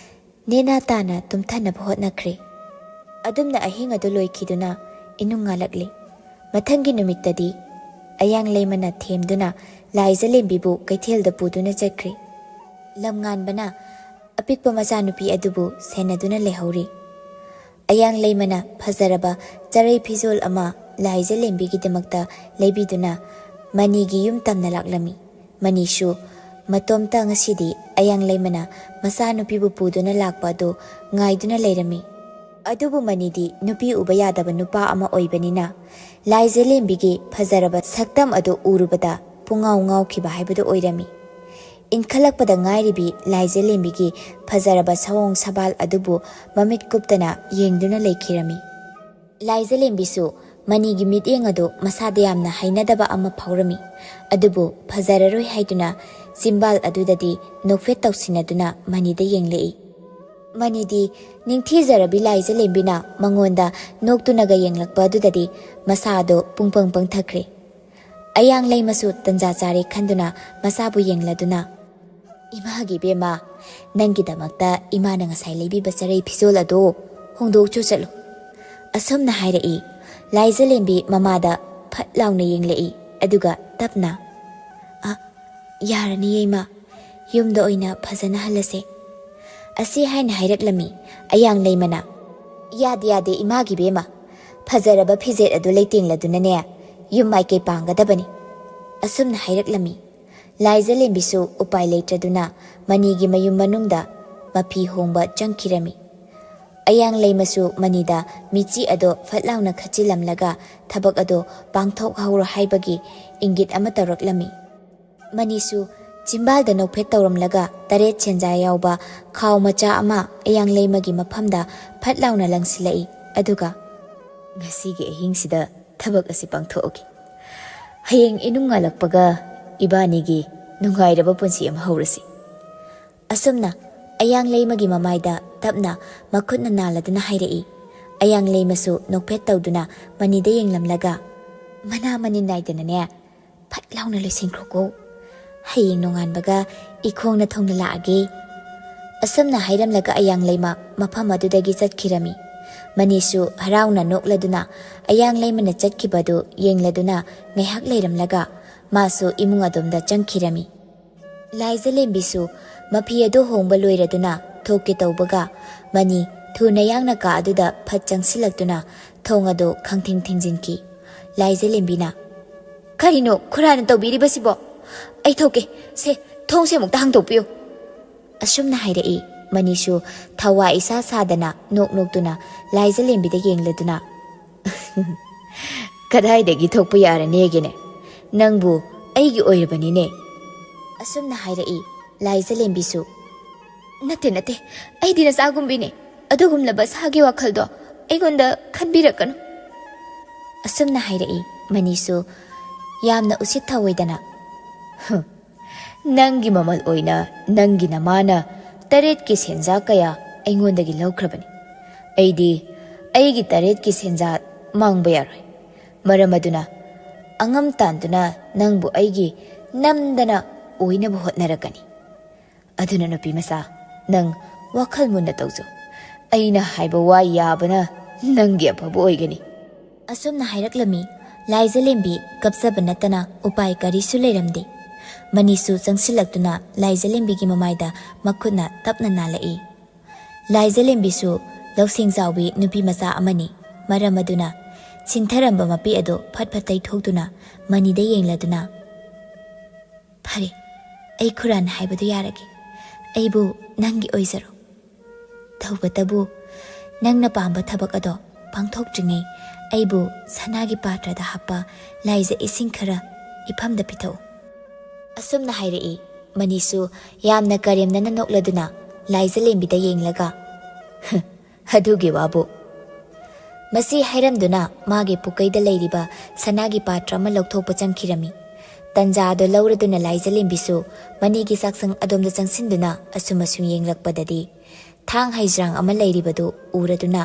ꯅꯦꯅꯥ ꯇꯥꯅ ꯇꯨꯝꯊꯅꯕ ꯍꯣꯠꯅꯈ꯭ꯔꯦ꯫ ꯑꯗꯨꯝꯅ ꯑꯍꯤꯡ ꯑꯗꯨ ꯂꯣꯏꯈꯤꯗꯨꯅ ꯏꯅꯨꯡ ꯉꯥꯜꯂꯛꯂꯤ꯫ ꯃꯊꯪꯒꯤ ꯅꯨꯃꯤꯠꯇꯗꯤ ꯑꯌꯥꯡ ꯂꯩꯃꯅ ꯊꯦꯝꯗꯨꯅ ꯂꯥꯏꯖꯂꯦꯝꯕꯤꯕꯨ ꯀꯩꯊꯦꯜꯗ ꯄꯨꯗꯨꯅ ꯆꯠꯈ꯭ꯔꯦ꯫ ꯂꯝꯉꯥꯟꯕꯅ ꯑꯄꯤꯛꯄ ꯃꯆꯥꯅꯨꯄꯤ ꯑꯗꯨꯕꯨ ꯁꯦꯟꯅꯗꯨꯅ ꯂꯩꯍꯧꯔꯤ꯫ ꯑꯌꯥꯡ ꯂꯩꯃꯅ ꯐꯖꯔꯕ ꯆꯔꯩ ꯐꯤꯖꯣꯜ ꯑꯃ ꯂꯥꯏꯖꯂꯦꯝꯕꯤꯒꯤꯗꯃꯛꯇ ꯂꯩꯕꯤꯗꯨꯅ ꯃꯅꯤꯒꯤ ꯌꯨꯝ ꯇꯝꯅ ꯂꯥꯛꯂꯝꯃꯤ꯫ ꯃꯅꯤꯁꯨ ꯃꯇꯣꯝꯇ ꯉꯁꯤꯗꯤ ꯑꯌꯥꯡ ꯂꯩꯃꯅ ꯃꯆꯥꯅꯨꯄꯤꯕꯨ ꯄꯨꯗꯨꯅ ꯂꯥꯛꯄ ꯑꯗꯨ ꯉꯥꯏꯗꯨꯅ ꯂꯩꯔꯝꯃꯤ꯫ ꯑꯗꯨꯕꯨ ꯃꯅꯤꯗꯤ ꯅꯨꯄꯤ ꯎꯕ ꯌꯥꯗꯕ ꯅꯨꯄꯥ ꯑꯃ ꯑꯣꯏꯕꯅꯤꯅ ꯂꯥꯏꯖꯂꯦꯝꯕꯤꯒꯤ ꯐꯖꯔꯕ ꯁꯛꯇꯝ ꯑꯗꯨ ꯎꯔꯨꯕꯗ ꯄꯨꯡꯉꯥꯎ ꯉꯥꯎꯈꯤꯕ ꯍꯥꯏꯕꯗꯨ ꯑꯣꯏꯔꯝꯃꯤ꯫ ꯏꯟꯈꯠꯂꯛꯄꯗ ꯉꯥꯏꯔꯤꯕꯤ ꯂꯥꯏꯖꯂꯦꯝꯕꯤꯒꯤ ꯐꯖꯔꯕ ꯁꯑꯣꯡ ꯁꯕꯥꯜ ꯑꯗꯨꯕꯨ ꯃꯃꯤꯠ ꯀꯨꯞꯇꯅ ꯌꯦꯡꯗꯨꯅ ꯂꯩꯈꯤꯔꯝꯃꯤ꯫ ꯂꯥꯏꯖꯂꯦꯝꯕꯤꯁꯨ ꯃꯅꯤꯒꯤ ꯃꯤꯠꯌꯦꯡ ꯑꯗꯨ ꯃꯁꯥꯗ ꯌꯥꯝꯅ ꯍꯩꯅꯗꯕ ꯑꯃ ꯐꯥꯎꯔꯝꯃꯤ꯫ ꯑꯗꯨꯕꯨ ꯐꯖꯔꯔꯣꯏ ꯍꯥꯏꯗꯨꯅ ꯆꯤꯝꯕꯥꯜ ꯑꯗꯨꯗꯗꯤ ꯅꯣꯛꯐꯦꯠ ꯇꯧꯁꯤꯟꯅꯗꯨꯅ ꯃꯅꯤꯗ ꯌꯦꯡꯂꯛꯏ꯫ ꯃꯅꯤꯗꯤ ꯅꯤꯡꯊꯤꯖꯔꯕꯤ ꯂꯥꯏꯖꯂꯦꯝꯕꯤꯅ ꯃꯉꯣꯟꯗ ꯅꯣꯛꯇꯨꯅꯒ ꯌꯦꯡꯂꯛꯄ ꯑꯗꯨꯗꯗꯤ ꯃꯁꯥ ꯑꯗꯨ ꯄꯨꯡꯄꯪ ꯄꯪꯊꯈ꯭ꯔꯦ꯫ ꯑꯌꯥꯡꯂꯩꯃꯁꯨ ꯇꯟꯖꯥ ꯆꯥꯔꯦ ꯈꯟꯗꯨꯅ ꯃꯁꯥꯕꯨ ꯌꯦꯡꯂꯗꯨꯅ, "ꯏꯃꯥꯒꯤ ꯏꯕꯦꯝꯃ, ꯅꯪꯒꯤꯗꯃꯛꯇ ꯏꯃꯥꯅ ꯉꯁꯥꯏ ꯂꯩꯕꯤꯕ ꯆꯔꯩ ꯐꯤꯖꯣꯜ ꯑꯗꯣ ꯍꯣꯡꯗꯣꯛꯆꯨ ꯆꯠꯂꯨ," ꯑꯁꯨꯝꯅ ꯍꯥꯏꯔꯛꯏ꯫ ꯂꯥꯏꯖꯂꯦꯝꯕꯤ ꯃꯃꯥꯗ ꯐꯠ ꯂꯥꯎꯅ ꯌꯦꯡꯂꯛꯏ, ꯑꯗꯨꯒ ꯇꯞꯅ, "ꯑ, ꯌꯥꯔꯅꯤꯌꯦ ꯏꯃꯥ, ꯌꯨꯝꯗ ꯑꯣꯏꯅ ꯐꯖꯅ ꯍꯜꯂꯁꯦ," ꯑꯁꯤ ꯍꯥꯏꯅ ꯍꯥꯏꯔꯛꯂꯝꯃꯤ꯫ ꯑꯌꯥꯡꯂꯩꯃꯅ, "ꯌꯥꯗꯦ, ꯌꯥꯗꯦ, ꯏꯃꯥꯒꯤ ꯏꯕꯦꯝꯃ, ꯐꯖꯔꯕ ꯐꯤꯖꯦꯠ ꯑꯗꯨ ꯂꯩꯇꯦꯡꯂꯗꯨꯅꯅꯦ ꯌꯨꯝ ꯃꯥꯏꯀꯩ ꯄꯥꯡꯒꯗꯕꯅꯤ," ꯑꯁꯨꯝꯅ ꯍꯥꯏꯔꯛꯂꯝꯃꯤ꯫ ꯂꯥꯏꯖꯂꯦꯝꯕꯤꯁꯨ ꯎꯄꯥꯏ ꯂꯩꯇ꯭ꯔꯗꯨꯅ ꯃꯅꯤꯒꯤ ꯃꯌꯨꯝ ꯃꯅꯨꯡꯗ ꯃꯐꯤ ꯍꯣꯡꯕ ꯆꯪꯈꯤꯔꯝꯃꯤ꯫ ꯑꯌꯥꯡꯂꯩꯃꯁꯨ ꯃꯅꯤꯗ ꯃꯤꯆꯤ ꯑꯗꯣ ꯐꯠ ꯂꯥꯎꯅ ꯈꯠꯆꯤꯜꯂꯝꯂꯒ ꯊꯕꯛ ꯑꯗꯣ ꯄꯥꯡꯊꯣꯛꯍꯧꯔꯣ ꯍꯥꯏꯕꯒꯤ ꯏꯪꯒꯤꯠ ꯑꯃ ꯇꯧꯔꯛꯂꯝꯃꯤ꯫ ꯃꯅꯤꯁꯨ ꯆꯤꯝꯕꯥꯜꯗ ꯅꯣꯛꯐꯦꯠ ꯇꯧꯔꯝꯂꯒ ꯇꯔꯦꯠ ꯁꯦꯟꯖꯥ ꯌꯥꯎꯕ ꯈꯥꯎ ꯃꯆꯥ ꯑꯃ ꯑꯌꯥꯡꯂꯩꯃꯒꯤ ꯃꯐꯝꯗ ꯐꯠ ꯂꯥꯎꯅ ꯂꯪꯁꯤꯜꯂꯛꯏ꯫ ꯑꯗꯨꯒ, "ꯉꯁꯤꯒꯤ ꯑꯍꯤꯡꯁꯤꯗ ꯊꯕꯛ ꯑꯁꯤ ꯄꯥꯡꯊꯣꯛꯑꯒꯦ꯫ ꯍꯌꯦꯡ ꯏꯅꯨꯡ ꯉꯥꯜꯂꯛꯄꯒ ꯏꯕꯥꯅꯤꯒꯤ ꯅꯨꯡꯉꯥꯏꯔꯕ ꯄꯨꯟꯁꯤ ꯑꯃ ꯍꯧꯔꯁꯤ," ꯑꯁꯨꯝꯅ ꯑꯌꯥꯡꯂꯩꯃꯒꯤ ꯃꯃꯥꯏꯗ ꯇꯞꯅ ꯃꯈꯨꯠꯅ ꯅꯥꯜꯂꯗꯨꯅ ꯍꯥꯏꯔꯛꯏ꯫ ꯑꯌꯥꯡꯂꯩꯃꯁꯨ ꯅꯣꯛꯐꯦꯠ ꯇꯧꯗꯨꯅ ꯃꯅꯤꯗ ꯌꯦꯡꯂꯝꯂꯒ, "ꯃꯅꯥ ꯃꯅꯤꯟ ꯅꯥꯏꯗꯅꯅꯦ ꯐꯠ ꯂꯥꯎꯅ ꯂꯣꯏꯁꯤꯟꯈ꯭ꯔꯣꯀꯣ꯫ ꯍꯌꯦꯡ ꯅꯣꯡꯉꯥꯟꯕꯒ ꯏꯈꯣꯡꯅ ꯊꯨꯡꯅ ꯂꯥꯛꯑꯒꯦ," ꯑꯁꯨꯝꯅ ꯍꯥꯏꯔꯝꯂꯒ ꯑꯌꯥꯡꯂꯩꯃ ꯃꯐꯝ ꯑꯗꯨꯗꯒꯤ ꯆꯠꯈꯤꯔꯝꯃꯤ꯫ ꯃꯅꯤꯁꯨ ꯍꯔꯥꯎꯅ ꯅꯣꯛꯂꯗꯨꯅ ꯑꯌꯥꯡꯂꯩꯃꯅ ꯆꯠꯈꯤꯕꯗꯨ ꯌꯦꯡꯂꯗꯨꯅ ꯉꯥꯏꯍꯥꯛ ꯂꯩꯔꯝꯂꯒ ꯃꯥꯁꯨ ꯏꯃꯨꯡ ꯑꯗꯣꯝꯗ ꯆꯪꯈꯤꯔꯝꯃꯤ꯫ ꯂꯥꯏꯖꯂꯦꯝꯕꯤꯁꯨ ꯃꯐꯤ ꯑꯗꯨ ꯍꯣꯡꯕ ꯂꯣꯏꯔꯗꯨꯅ ꯊꯣꯛꯀꯦ ꯇꯧꯕꯒ ꯃꯅꯤ ꯊꯨꯅ ꯌꯥꯡꯅ ꯀꯥ ꯑꯗꯨꯗ ꯐꯠ ꯆꯪꯁꯤꯜꯂꯛꯇꯨꯅ ꯊꯣꯡ ꯑꯗꯨ ꯈꯪꯊꯤꯡ ꯊꯤꯡꯖꯤꯟꯈꯤ꯫ ꯂꯥꯏꯖꯂꯦꯝꯕꯤꯅ, "ꯀꯔꯤꯅꯣ ꯈꯨꯔꯥꯏꯅ ꯇꯧꯕꯤꯔꯤꯕꯁꯤꯕꯣ? ꯑꯩ ꯊꯣꯛꯀꯦ꯫ ꯁꯦ, ꯊꯣꯡꯁꯦ ꯑꯃꯨꯛꯇ ꯍꯥꯡꯗꯣꯛꯄꯤꯌꯨ," ꯑꯁꯨꯝꯅ ꯍꯥꯏꯔꯛꯏ꯫ ꯃꯅꯤꯁꯨ ꯊꯋꯥ ꯏꯁꯥ ꯁꯥꯗꯅ ꯅꯣꯛ ꯅꯣꯛꯇꯨꯅ ꯂꯥꯏꯖꯂꯦꯝꯕꯤꯗ ꯌꯦꯡꯂꯗꯨꯅ, "ꯀꯗꯥꯏꯗꯒꯤ ꯊꯣꯛꯄ ꯌꯥꯔꯅꯦꯒꯦꯅꯦ? ꯅꯪꯕꯨ ꯑꯩꯒꯤ ꯑꯣꯏꯔꯕꯅꯤꯅꯦ꯫ ꯑꯁꯨꯝꯅ ꯍꯥꯏꯔꯛꯏ꯫ ꯂꯥꯏꯖꯂꯦꯝꯕꯤꯁꯨ, "ꯅꯠꯇꯦ, ꯅꯠꯇꯦ, ꯑꯩꯗꯤ ꯅꯆꯥꯒꯨꯝꯕꯤꯅꯦ꯫ ꯑꯗꯨꯒꯨꯝꯂꯕ ꯁꯥꯒꯤ ꯋꯥꯈꯜꯗꯣ ꯑꯩꯉꯣꯟꯗ ꯈꯟꯕꯤꯔꯛꯀꯅꯨ"꯫ ꯑꯁꯨꯝꯅ ꯍꯥꯏꯔꯛꯏ꯫ ꯃꯅꯤꯁꯨ ꯌꯥꯝꯅ ꯎꯁꯤꯠ ꯊꯑꯣꯏꯗꯅ, "ꯍꯨꯝ, ꯅꯪꯒꯤ ꯃꯃꯜ ꯑꯣꯏꯅ ꯅꯪꯒꯤ ꯅꯃꯥꯅ ꯇꯔꯦꯠꯀꯤ ꯁꯦꯟꯖꯥ ꯀꯌꯥ ꯑꯩꯉꯣꯟꯗꯒꯤ ꯂꯧꯈ꯭ꯔꯕꯅꯤ꯫ ꯑꯩꯗꯤ ꯑꯩꯒꯤ ꯇꯔꯦꯠꯀꯤ ꯁꯦꯟꯖꯥ ꯃꯥꯡꯕ ꯌꯥꯔꯣꯏ꯫ ꯃꯔꯝ ꯑꯗꯨꯅ ꯑꯉꯝ ꯇꯥꯟꯗꯨꯅ ꯅꯪꯕꯨ ꯑꯩꯒꯤ ꯅꯝꯗꯅ ꯑꯣꯏꯅꯕ ꯍꯣꯠꯅꯔꯛꯀꯅꯤ꯫ ꯑꯗꯨꯅ ꯅꯨꯄꯤ ꯃꯆꯥ, ꯅꯪ ꯋꯥꯈꯜ ꯃꯨꯟꯅ ꯇꯧꯖꯧ꯫ ꯑꯩꯅ ꯍꯥꯏꯕ ꯋꯥ ꯌꯥꯕꯅ ꯅꯪꯒꯤ ꯑꯐꯕ ꯑꯣꯏꯒꯅꯤ"꯫ ꯑꯁꯨꯝꯅ ꯍꯥꯏꯔꯛꯂꯝꯃꯤ꯫ ꯂꯥꯏꯖꯂꯦꯝꯕꯤ ꯀꯞꯆꯕ ꯅꯠꯇꯅ ꯎꯄꯥꯏ ꯀꯔꯤꯁꯨ ꯂꯩꯔꯝꯗꯦ꯫ ꯃꯅꯤꯁꯨ ꯆꯪꯁꯤꯜꯂꯛꯇꯨꯅ ꯂꯥꯏꯖꯂꯦꯝꯕꯤꯒꯤ ꯃꯃꯥꯏꯗ ꯃꯈꯨꯠꯅ ꯇꯞꯅ ꯅꯥꯜꯂꯛꯏ꯫ ꯂꯥꯏꯖꯂꯦꯝꯕꯤꯁꯨ ꯂꯧꯁꯤꯡ ꯆꯥꯎꯕꯤ ꯅꯨꯄꯤ ꯃꯆꯥ ꯑꯃꯅꯤ꯫ ꯃꯔꯝ ꯑꯗꯨꯅ ꯁꯤꯟꯊꯔꯝꯕ ꯃꯄꯤ ꯑꯗꯨ ꯐꯠ ꯐꯠ ꯇꯩꯊꯣꯛꯇꯨꯅ ꯃꯅꯤꯗ ꯌꯦꯡꯂꯗꯨꯅ, "ꯐꯔꯦ, ꯑꯩ ꯈꯨꯔꯥꯟ ꯍꯥꯏꯕꯗꯨ ꯌꯥꯔꯒꯦ꯫ ꯑꯩꯕꯨ ꯅꯪꯒꯤ ꯑꯣꯏꯖꯔꯣ꯫ ꯇꯧꯕꯇꯕꯨ ꯅꯪꯅ ꯄꯥꯝꯕ ꯊꯕꯛ ꯑꯗꯣ ꯄꯥꯡꯊꯣꯛꯇ꯭ꯔꯤꯉꯩ ꯑꯩꯕꯨ ꯁꯅꯥꯒꯤ ꯄꯥꯇ꯭ꯔꯗ ꯍꯥꯞꯄ ꯂꯥꯏꯖ ꯏꯁꯤꯡ ꯈꯔ ꯏꯐꯝꯗ ꯄꯤꯊꯛꯎ"꯫ ꯑꯁꯨꯝꯅ ꯍꯥꯏꯔꯛꯏ꯫ ꯃꯅꯤꯁꯨ ꯌꯥꯝꯅ ꯀꯔꯦꯝꯅꯅ ꯅꯣꯛꯂꯗꯨꯅ ꯂꯥꯏꯖꯂꯦꯝꯕꯤꯗ ꯌꯦꯡꯂꯒ, "ꯑꯗꯨꯒꯤ ꯋꯥꯕꯨ"꯫ ꯃꯁꯤ ꯍꯥꯏꯔꯝꯗꯨꯅ ꯃꯥꯒꯤ ꯄꯨꯀꯩꯗ ꯂꯩꯔꯤꯕ ꯁꯅꯥꯒꯤ ꯄꯥꯇ꯭ꯔ ꯑꯃ ꯂꯧꯊꯣꯛꯄ ꯆꯪꯈꯤꯔꯝꯃꯤ꯫ ꯇꯟꯖꯥ ꯑꯗꯨ ꯂꯧꯔꯗꯨꯅ ꯂꯥꯏꯖꯂꯦꯝꯕꯤꯁꯨ ꯃꯅꯤꯒꯤ ꯆꯥꯛꯁꯪ ꯑꯗꯣꯝꯗ ꯆꯪꯁꯤꯟꯗꯨꯅ ꯑꯁꯨꯝ ꯑꯁꯨꯝ ꯌꯦꯡꯂꯛꯄꯗꯗꯤ, ꯊꯥꯡ ꯍꯩꯖ꯭ꯔꯥꯡ ꯑꯃ ꯂꯩꯔꯤꯕꯗꯨ ꯎꯔꯗꯨꯅ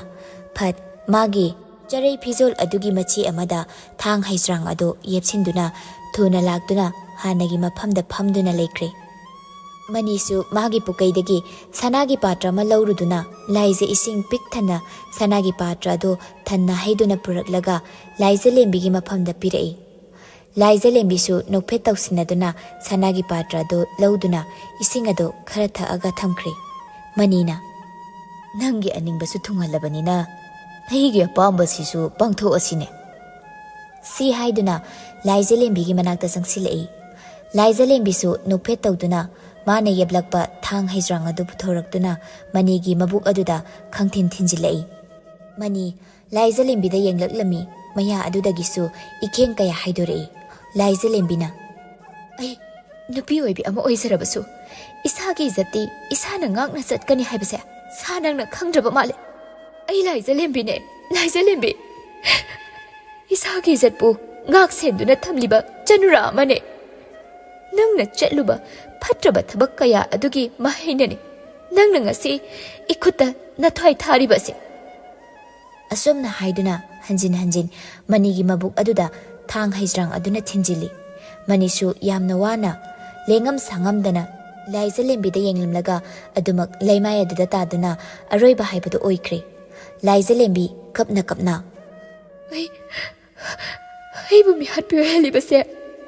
ꯐꯠ ꯃꯥꯒꯤ ꯆꯔꯩ ꯐꯤꯖꯣꯜ ꯑꯗꯨꯒꯤ ꯃꯆꯤ ꯑꯃꯗ ꯊꯥꯡ ꯍꯩꯖ꯭ꯔꯥꯡ ꯑꯗꯨ ꯌꯦꯞꯁꯤꯟꯗꯨꯅ ꯊꯨꯅ ꯂꯥꯛꯇꯨꯅ ꯍꯥꯟꯅꯒꯤ ꯃꯐꯝꯗ ꯐꯝꯗꯨꯅ ꯂꯩꯈ꯭ꯔꯦ꯫ ꯃꯅꯤꯁꯨ ꯃꯥꯒꯤ ꯄꯨꯀꯩꯗꯒꯤ ꯁꯅꯥꯒꯤ ꯄꯥꯇ꯭ꯔ ꯑꯃ ꯂꯧꯔꯨꯗꯨꯅ ꯂꯥꯏꯖ ꯏꯁꯤꯡ ꯄꯤꯛ ꯊꯟꯅ ꯁꯅꯥꯒꯤ ꯄꯥꯇ꯭ꯔ ꯑꯗꯨ ꯊꯟꯅ ꯍꯩꯗꯨꯅ ꯄꯨꯔꯛꯂꯒ ꯂꯥꯏꯖꯂꯦꯝꯕꯤꯒꯤ ꯃꯐꯝꯗ ꯄꯤꯔꯛꯏ꯫ ꯂꯥꯏꯖꯂꯦꯝꯕꯤꯁꯨ ꯅꯣꯛꯐꯦꯠ ꯇꯧꯁꯤꯟꯅꯗꯨꯅ ꯁꯅꯥꯒꯤ ꯄꯥꯇ꯭ꯔ ꯑꯗꯨ ꯂꯧꯗꯨꯅ ꯏꯁꯤꯡ ꯑꯗꯨ ꯈꯔ ꯊꯛꯑꯒ ꯊꯝꯈ꯭ꯔꯦ꯫ ꯃꯅꯤꯅ, "ꯅꯪꯒꯤ ꯑꯅꯤꯡꯕꯁꯨ ꯊꯨꯡꯍꯜꯂꯕꯅꯤꯅ ꯑꯩꯒꯤ ꯑꯄꯥꯝꯕꯁꯤꯁꯨ ꯄꯥꯡꯊꯣꯛꯑꯁꯤꯅꯦ"꯫ ꯁꯤ ꯍꯥꯏꯗꯨꯅ ꯂꯥꯏꯖꯂꯦꯝꯕꯤꯒꯤ ꯃꯅꯥꯛꯇ ꯆꯪꯁꯤꯜꯂꯛꯏ꯫ ꯂꯥꯏꯖꯂꯦꯝꯕꯤꯁꯨ ꯅꯣꯛꯐꯦꯠ ꯇꯧꯗꯨꯅ ꯃꯥꯅ ꯌꯦꯞꯂꯛꯄ ꯊꯥꯡ ꯍꯩꯖ꯭ꯔꯥꯡ ꯑꯗꯨ ꯄꯨꯊꯣꯔꯛꯇꯨꯅ ꯃꯅꯤꯒꯤ ꯃꯕꯨꯛ ꯑꯗꯨꯗ ꯈꯪꯊꯤꯟ ꯊꯤꯟꯖꯤꯜꯂꯛꯏ꯫ ꯃꯅꯤ ꯂꯥꯏꯖꯂꯦꯝꯕꯤꯗ ꯌꯦꯡꯂꯛꯂꯝꯃꯤ꯫ ꯃꯌꯥ ꯑꯗꯨꯗꯒꯤꯁꯨ ꯏꯈꯦꯡ ꯀꯌꯥ ꯍꯥꯏꯗꯣꯔꯛꯏ꯫ ꯂꯥꯏꯖꯂꯦꯝꯕꯤꯅ, "ꯑꯩ, ꯅꯨꯄꯤ ꯑꯣꯏꯕꯤ ꯑꯃ ꯑꯣꯏꯖꯔꯕꯁꯨ ꯏꯁꯥꯒꯤ ꯏꯖꯠꯇꯤ ꯏꯁꯥꯅ ꯉꯥꯛꯅ ꯆꯠꯀꯅꯤ ꯍꯥꯏꯕꯁꯦ ꯁꯥ ꯅꯪꯅ ꯈꯪꯗ꯭ꯔꯕ ꯃꯥꯜꯂꯦ꯫ ꯑꯩ ꯂꯥꯏꯖꯂꯦꯝꯕꯤꯅꯦ, ꯂꯥꯏꯖꯂꯦꯝꯕꯤ꯫ ꯏꯁꯥꯒꯤ ꯏꯖꯠꯄꯨ ꯉꯥꯛ ꯁꯦꯟꯗꯨꯅ ꯊꯝꯂꯤꯕ ꯆꯅꯨꯔꯥ ꯑꯃꯅꯦ꯫ ꯅꯪꯅ ꯆꯠꯂꯨꯕ ꯐꯠꯇ꯭ꯔꯕ ꯊꯕꯛ ꯀꯌꯥ ꯑꯗꯨꯒꯤ ꯃꯍꯩꯅꯅꯤ ꯅꯪꯅ ꯉꯁꯤ ꯏꯈꯨꯠꯇ ꯅꯊ꯭ꯋꯥꯏ ꯊꯥꯔꯤꯕꯁꯦ꯫ ꯑꯁꯨꯝꯅ ꯍꯥꯏꯗꯨꯅ ꯍꯟꯖꯤꯟ ꯍꯟꯖꯤꯟ ꯃꯅꯤꯒꯤ ꯃꯕꯨꯛ ꯑꯗꯨꯗ ꯊꯥꯡ ꯍꯩꯖ꯭ꯔꯥꯡ ꯑꯗꯨꯅ ꯊꯤꯟꯖꯤꯜꯂꯤ꯫ ꯃꯅꯤꯁꯨ ꯌꯥꯝꯅ ꯋꯥꯅ, ꯂꯦꯡꯉꯝ ꯁꯥꯉꯝꯗꯅ ꯂꯥꯏꯖꯂꯦꯝꯕꯤꯗ ꯌꯦꯡꯂꯝꯂꯒ ꯑꯗꯨꯃꯛ ꯂꯩꯃꯥꯏ ꯑꯗꯨꯗ ꯇꯥꯗꯨꯅ ꯑꯔꯣꯏꯕ ꯍꯥꯏꯕꯗꯨ ꯑꯣꯏꯈ꯭ꯔꯦ꯫ ꯂꯥꯏꯖꯂꯦꯝꯕꯤ ꯀꯞꯅ ꯀꯞꯅ, "ꯑꯩ, ꯑꯩꯕꯨ ꯃꯤꯍꯥꯠꯄꯤ ꯑꯣꯏꯍꯜꯂꯤꯕꯁꯦ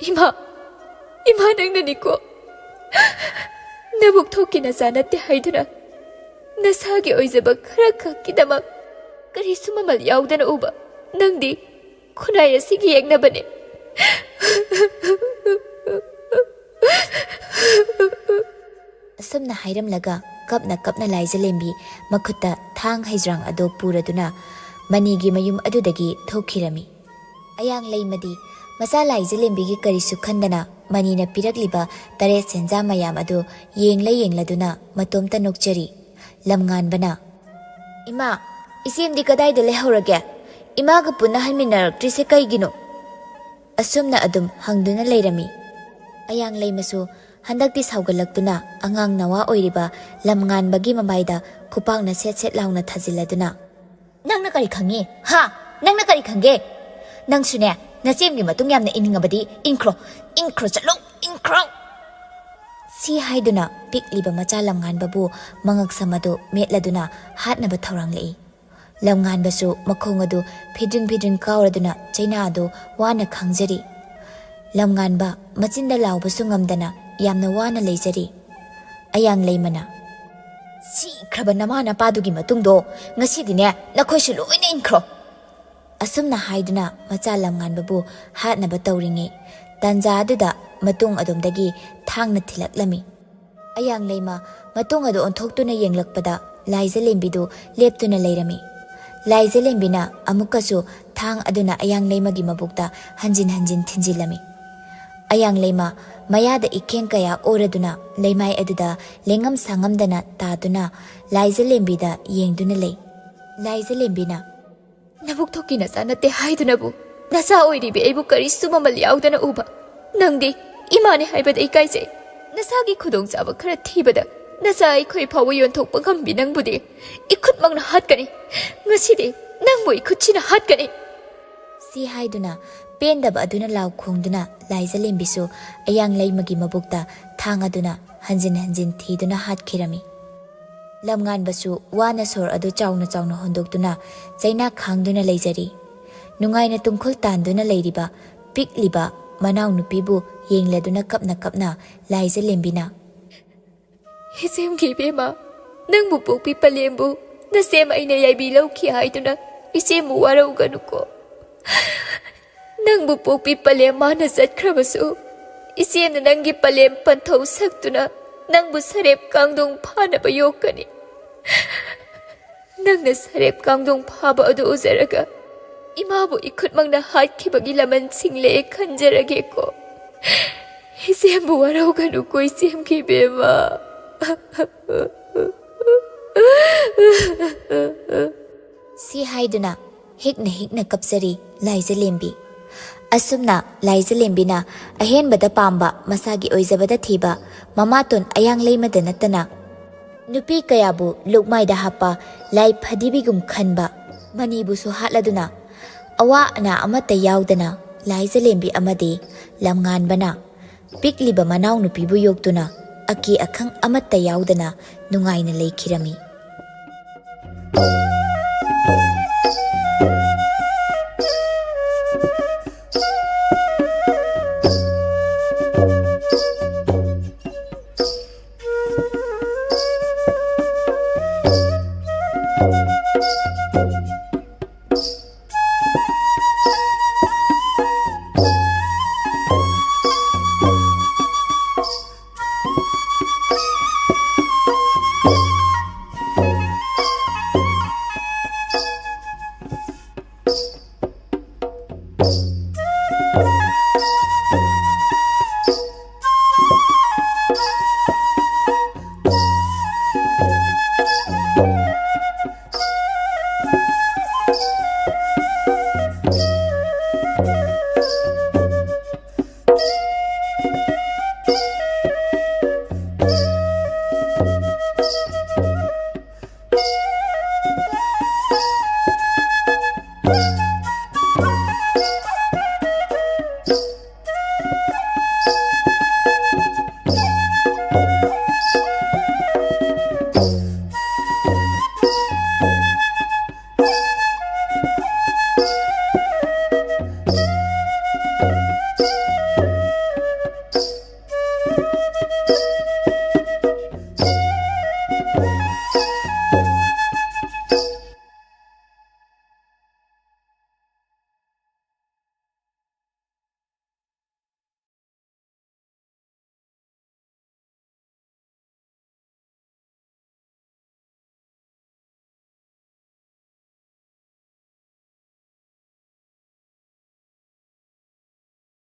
ꯏꯃꯥ, ꯏꯃꯥ ꯅꯪꯅꯅꯤꯀꯣ꯫ ꯅꯕꯨꯛ ꯊꯣꯛꯀꯤ ꯅꯆꯥ ꯅꯠꯇꯦ ꯍꯥꯏꯗꯨꯅ ꯅꯁꯥꯒꯤ ꯑꯣꯏꯖꯕ ꯈꯔ ꯈꯛꯀꯤꯗꯃꯛ ꯀꯔꯤꯁꯨ ꯃꯃꯜ ꯌꯥꯎꯗꯅ ꯎꯕ ꯅꯪꯗꯤ ꯈꯨꯟꯅꯥꯏ ꯑꯁꯤꯒꯤ ꯌꯦꯛꯅꯕꯅꯦ꯫" ꯑꯁꯨꯝꯅ ꯍꯥꯏꯔꯝꯂꯒ ꯀꯞꯅ ꯀꯞꯅ ꯂꯥꯏꯖꯂꯦꯝꯕꯤ ꯃꯈꯨꯠꯇ ꯊꯥꯡ ꯍꯩꯖ꯭ꯔꯥꯡ ꯑꯗꯨ ꯄꯨꯔꯗꯨꯅ ꯃꯅꯤꯒꯤ ꯃꯌꯨꯝ ꯑꯗꯨꯗꯒꯤ ꯊꯣꯛꯈꯤꯔꯝꯃꯤ꯫ ꯑꯌꯥꯡ ꯂꯩꯃꯗꯤ ꯃꯆꯥ ꯂꯥꯏꯖꯂꯦꯝꯕꯤꯒꯤ ꯀꯔꯤꯁꯨ ꯈꯟꯗꯅ ꯃꯅꯤꯅ ꯄꯤꯔꯛꯂꯤꯕ ꯇꯔꯦꯠ ꯁꯦꯟꯖꯥ ꯃꯌꯥꯝ ꯑꯗꯨ ꯌꯦꯡꯂ ꯌꯦꯡꯂꯗꯨꯅ ꯃꯇꯣꯝꯇ ꯅꯣꯛꯆꯔꯤ꯫ ꯂꯝꯉꯥꯟꯕꯅ, "ꯏꯃꯥ, ꯏꯆꯦꯝꯗꯤ ꯀꯗꯥꯏꯗ ꯂꯩꯍꯧꯔꯒꯦ? ꯏꯃꯥꯒ ꯄꯨꯟꯅ ꯍꯟꯃꯤꯟꯅꯔꯛꯇ꯭ꯔꯤꯁꯦ ꯀꯩꯒꯤꯅꯣ?" ꯑꯁꯨꯝꯅ ꯑꯗꯨꯝ ꯍꯪꯗꯨꯅ ꯂꯩꯔꯝꯃꯤ꯫ ꯑꯌꯥꯡ ꯂꯩꯃꯁꯨ ꯍꯟꯗꯛꯇꯤ ꯁꯥꯎꯒꯠꯂꯛꯇꯨꯅ ꯑꯉꯥꯡ ꯅꯋꯥ ꯑꯣꯏꯔꯤꯕ ꯂꯝꯉꯥꯟꯕꯒꯤ ꯃꯃꯥꯏꯗ ꯈꯨꯄꯥꯛꯅ ꯁꯦꯠ ꯁꯦꯠ ꯂꯥꯎꯅ ꯊꯥꯖꯤꯜꯂꯗꯨꯅ, "ꯅꯪꯅ ꯀꯔꯤ ꯈꯪꯉꯤ? ꯍꯥ? ꯅꯪꯅ ꯀꯔꯤ ꯈꯪꯒꯦ? ꯅꯪꯁꯨꯅꯦ, ꯅꯆꯦꯝꯒꯤ ꯃꯇꯨꯡ ꯌꯥꯝꯅ ꯏꯅꯤꯡꯉꯕꯗꯤ ꯏꯟꯈ꯭ꯔꯣ, ꯏꯟꯈ꯭ꯔꯣ, ꯆꯠꯂꯣ, ꯏꯟꯈ꯭ꯔꯣ!" ꯁꯤ ꯍꯥꯏꯗꯨꯅ ꯄꯤꯛꯂꯤꯕ ꯃꯆꯥ ꯂꯝꯉꯥꯟꯕꯕꯨ ꯃꯉꯛꯁꯝ ꯑꯗꯨ ꯃꯦꯠꯂꯗꯨꯅ ꯍꯥꯠꯅꯕ ꯊꯧꯔꯥꯡꯂꯛꯏ꯫ ꯂꯝꯉꯥꯟꯕꯁꯨ ꯃꯈꯣꯡ ꯑꯗꯨ ꯐꯤꯗ꯭ꯔꯤꯟ ꯐꯤꯗ꯭ꯔꯤꯟ ꯀꯥꯎꯔꯗꯨꯅ ꯆꯩꯅꯥ ꯑꯗꯨ ꯋꯥꯅ ꯈꯥꯡꯖꯔꯤ꯫ ꯂꯝꯉꯥꯟꯕ ꯃꯆꯤꯟꯗ ꯂꯥꯎꯕꯁꯨ ꯉꯝꯗꯅ ꯌꯥꯝꯅ ꯋꯥꯅ ꯂꯩꯖꯔꯤ꯫ ꯑꯌꯥꯡ ꯂꯩꯃꯅ, "ꯁꯤꯈ꯭ꯔꯕ ꯅꯃꯥ ꯅꯄꯥꯗꯨꯒꯤ ꯃꯇꯨꯡꯗꯣ ꯉꯁꯤꯗꯤꯅꯦ ꯅꯈꯣꯏꯁꯨ ꯂꯣꯏꯅ ꯏꯟꯈ꯭ꯔꯣ!" ꯑꯁꯨꯝꯅ ꯍꯥꯏꯗꯨꯅ ꯃꯆꯥ ꯂꯝꯉꯥꯟꯕꯕꯨ ꯍꯥꯠꯅꯕ ꯇꯧꯔꯤꯉꯩ ꯇꯥꯟꯖꯥ ꯑꯗꯨꯗ ꯃꯇꯨꯡ ꯑꯗꯣꯝꯗꯒꯤ ꯊꯥꯡꯅ ꯊꯤꯜꯂꯛꯂꯝꯃꯤ꯫ ꯑꯌꯥꯡ ꯂꯩꯃ ꯃꯇꯨꯡ ꯑꯗꯨ ꯑꯣꯟꯊꯣꯛꯇꯨꯅ ꯌꯦꯡꯂꯛꯄꯗ ꯂꯥꯏꯖꯂꯦꯝꯕꯤꯗꯨ ꯂꯦꯞꯇꯨꯅ ꯂꯩꯔꯝꯃꯤ꯫ ꯂꯥꯏꯖꯂꯦꯝꯕꯤꯅ ꯑꯃꯨꯛꯀꯁꯨ ꯊꯥꯡ ꯑꯗꯨꯅ ꯑꯌꯥꯡ ꯂꯩꯃꯒꯤ ꯃꯕꯨꯛꯇ ꯍꯟꯖꯤꯟ ꯍꯟꯖꯤꯟ ꯊꯤꯟꯖꯤꯜꯂꯝꯃꯤ꯫ ꯑꯌꯥꯡ ꯂꯩꯃ ꯃꯌꯥꯗ ꯏꯈꯦꯡ ꯀꯌꯥ ꯑꯣꯔꯗꯨꯅ ꯂꯩꯃꯥꯏ ꯑꯗꯨꯗ ꯂꯦꯡꯉꯝ ꯁꯥꯉꯝꯗꯅ ꯇꯥꯗꯨꯅ ꯂꯥꯏꯖꯂꯦꯝꯕꯤꯗ ꯌꯦꯡꯗꯨꯅ ꯂꯩ꯫ ꯂꯥꯏꯖꯂꯦꯝꯕꯤꯅ, "ꯅꯕꯨꯛ ꯊꯣꯛꯀꯤ ꯅꯆꯥ ꯅꯠꯇꯦ ꯍꯥꯏꯗꯨꯅꯕꯨ ꯅꯆꯥ ꯑꯣꯏꯔꯤꯕꯤ ꯑꯩꯕꯨ ꯀꯔꯤꯁꯨ ꯃꯃꯜ ꯌꯥꯎꯗꯅ ꯎꯕ? ꯅꯪꯗꯤ ꯏꯃꯥꯅꯦ ꯍꯥꯏꯕꯗ ꯏꯀꯥꯏꯖꯩ꯫ ꯅꯁꯥꯒꯤ ꯈꯨꯗꯣꯡꯆꯥꯕ ꯈꯔ ꯊꯤꯕꯗ ꯅꯆꯥ ꯑꯩꯈꯣꯏ ꯐꯥꯎꯕ ꯌꯣꯟꯊꯣꯛꯄ ꯉꯝꯕꯤ ꯅꯪꯕꯨꯗꯤ ꯏꯈꯨꯠꯃꯛꯅ ꯍꯥꯠꯀꯅꯤ꯫ ꯉꯁꯤꯗꯤ ꯅꯪꯕꯨ ꯏꯈꯨꯠꯁꯤꯅ ꯍꯥꯠꯀꯅꯤ!" ꯁꯤ ꯍꯥꯏꯗꯨꯅ ꯄꯦꯟꯗꯕ ꯑꯗꯨꯅ ꯂꯥꯎ ꯈꯣꯡꯗꯨꯅ ꯂꯥꯏꯖꯂꯦꯝꯕꯤꯁꯨ ꯑꯌꯥꯡ ꯂꯩꯃꯒꯤ ꯃꯕꯨꯛꯇ ꯊꯥꯡ ꯑꯗꯨꯅ ꯍꯟꯖꯤꯟ ꯍꯟꯖꯤꯟ ꯊꯤꯗꯨꯅ ꯍꯥꯠꯈꯤꯔꯝꯃꯤ꯫ ꯂꯝꯉꯥꯟꯕꯁꯨ ꯋꯥꯅ ꯁꯣꯔ ꯑꯗꯨ ꯆꯥꯎꯅ ꯆꯥꯎꯅ ꯍꯣꯟꯗꯣꯛꯇꯨꯅ ꯆꯩꯅꯥ ꯈꯥꯡꯗꯨꯅ ꯂꯩꯖꯔꯤ꯫ ꯅꯨꯡꯉꯥꯏꯅ ꯇꯨꯡꯈꯨꯜ ꯇꯥꯟꯗꯨꯅ ꯂꯩꯔꯤꯕ ꯄꯤꯛꯂꯤꯕ ꯃꯅꯥꯎꯅꯨꯄꯤꯕꯨ ꯌꯦꯡꯂꯗꯨꯅ ꯀꯞꯅ ꯀꯞꯅ ꯂꯥꯏꯖꯂꯦꯝꯕꯤꯅ, "ꯏꯆꯦꯝꯒꯤ ꯏꯕꯦꯝꯃ, ꯅꯪꯕꯨ ꯄꯣꯛꯄꯤ ꯄꯂꯦꯝꯕꯨ ꯅꯆꯦꯝ ꯑꯩꯅ ꯌꯥꯏꯕꯤ ꯂꯧꯈꯤ ꯍꯥꯏꯗꯨꯅ ꯏꯆꯦꯝꯕꯨ ꯋꯥꯔꯧꯒꯅꯨꯀꯣ꯫ ꯅꯪꯕꯨ ꯄꯣꯛꯄꯤ ꯄꯂꯦꯝ ꯃꯥꯅ ꯆꯠꯈ꯭ꯔꯕꯁꯨ, ꯏꯆꯦꯝꯅ ꯅꯪꯒꯤ ꯄꯂꯦꯝ ꯄꯟꯊꯧ ꯁꯛꯇꯨꯅ ꯅꯪꯕꯨ ꯁꯔꯦꯞ ꯀꯥꯡꯗꯣꯡ ꯐꯥꯅꯕ ꯌꯣꯛꯀꯅꯤ꯫ ꯅꯪꯅ ꯁꯔꯦꯞ ꯀꯥꯡꯗꯣꯡ ꯐꯥꯕ ꯑꯗꯨ ꯎꯖꯔꯒ ꯏꯃꯥꯕꯨ ꯏꯈꯨꯠꯃꯛꯅ ꯍꯥꯠꯈꯤꯕꯒꯤ ꯂꯃꯟ ꯁꯤꯡꯂꯦ ꯈꯟꯖꯔꯒꯦꯀꯣ꯫ ꯏꯆꯦꯝꯕꯨ ꯋꯥꯔꯧꯒꯅꯨꯀꯣ, ꯏꯆꯦꯝꯒꯤ ꯏꯕꯦꯝꯃ꯫" ꯁꯤ ꯍꯥꯏꯗꯨꯅ ꯍꯤꯛꯅ ꯍꯤꯛꯅ ꯀꯞꯆꯔꯤ ꯂꯥꯏꯖꯂꯦꯝꯕꯤ꯫ ꯑꯁꯨꯝꯅ ꯂꯥꯏꯖꯂꯦꯝꯕꯤꯅ ꯑꯍꯦꯟꯕꯗ ꯄꯥꯝꯕ, ꯃꯁꯥꯒꯤ ꯑꯣꯏꯖꯕꯗ ꯊꯤꯕ ꯃꯃꯥꯇꯣꯟ ꯑꯌꯥꯡ ꯂꯩꯃꯗ ꯅꯠꯇꯅ ꯅꯨꯄꯤ ꯀꯌꯥꯕꯨ ꯂꯨꯛꯃꯥꯏꯗ ꯍꯥꯞꯄ ꯂꯥꯏ ꯐꯗꯤꯕꯤꯒꯨꯝ ꯈꯟꯕ ꯃꯅꯤꯕꯨꯁꯨ ꯍꯥꯠꯂꯗꯨꯅ, ꯑꯋꯥ ꯑꯅꯥ ꯑꯃꯠꯇ ꯌꯥꯎꯗꯅ ꯂꯥꯏꯖꯂꯦꯝꯕꯤ ꯑꯃꯗꯤ ꯂꯝꯉꯥꯟꯕꯅ ꯄꯤꯛꯂꯤꯕ ꯃꯅꯥꯎꯅꯨꯄꯤꯕꯨ ꯌꯣꯛꯇꯨꯅ ꯑꯀꯤ ꯑꯈꯪ ꯑꯃꯠꯇ ꯌꯥꯎꯗꯅ ꯅꯨꯡꯉꯥꯏꯅ ꯂꯩꯈꯤꯔꯝꯃꯤ꯫